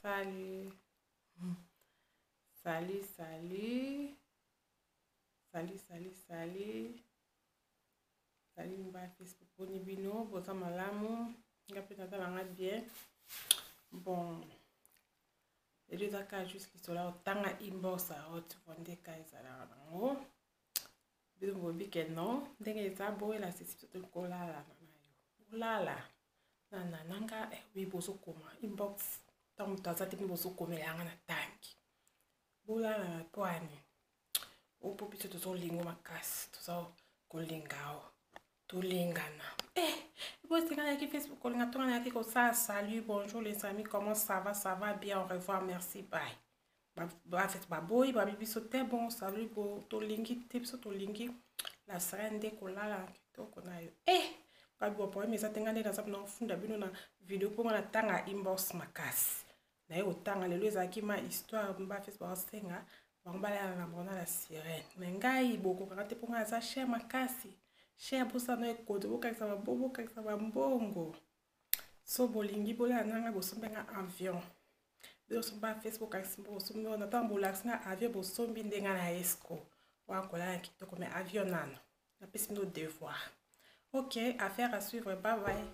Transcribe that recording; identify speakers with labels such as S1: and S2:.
S1: Salut. Salut, salut. Salut, salut, salut. Salut mba Facebook boni bino boza malamu nga mpe naza nanga bien bon lelo eza kaka juste lisolo ya kotanga inbox ya hot nde ka ezalaka nango bino boyebi ke non ndenge eza boye la sisi biso tokolala na yo bolala na na nanga eh, oui bozokoma inbox ntango moto aza te bino bozokomela yanga na tangi bolala na pwani opo biso tozolingo makasi toza kolinga o tolingana eh bosenga nayaki facebook kolinga tonga nayaki kosala salut bonjour les amis comment ça va ça va bien au revoir merci bye bafete baboyi babi biso te bon salut bo tolingi te biso tolingi la sirene nde kolala kitoko na yo eh babi bo problème eza te ngai nde naza mpona kofunda bino na video mpo nga natanga inbox makasi naye kotanga lelo ezalaki ma histoire bafete baosenga bango balala na bango na la sirene me ngai bokokaka te mpo ngai aza cher makasi cher bosana ekodi bokangisa bokangisa bambongo so bolingi bolala na ngai bosombi nga avion bino osomba facebook kasi bosombi wana ntango bolakisi nga avion bosombi nde ngai na esco wana kolala kitoko mais avion nano napesi bino devoir ok affaire à suivre bye bye.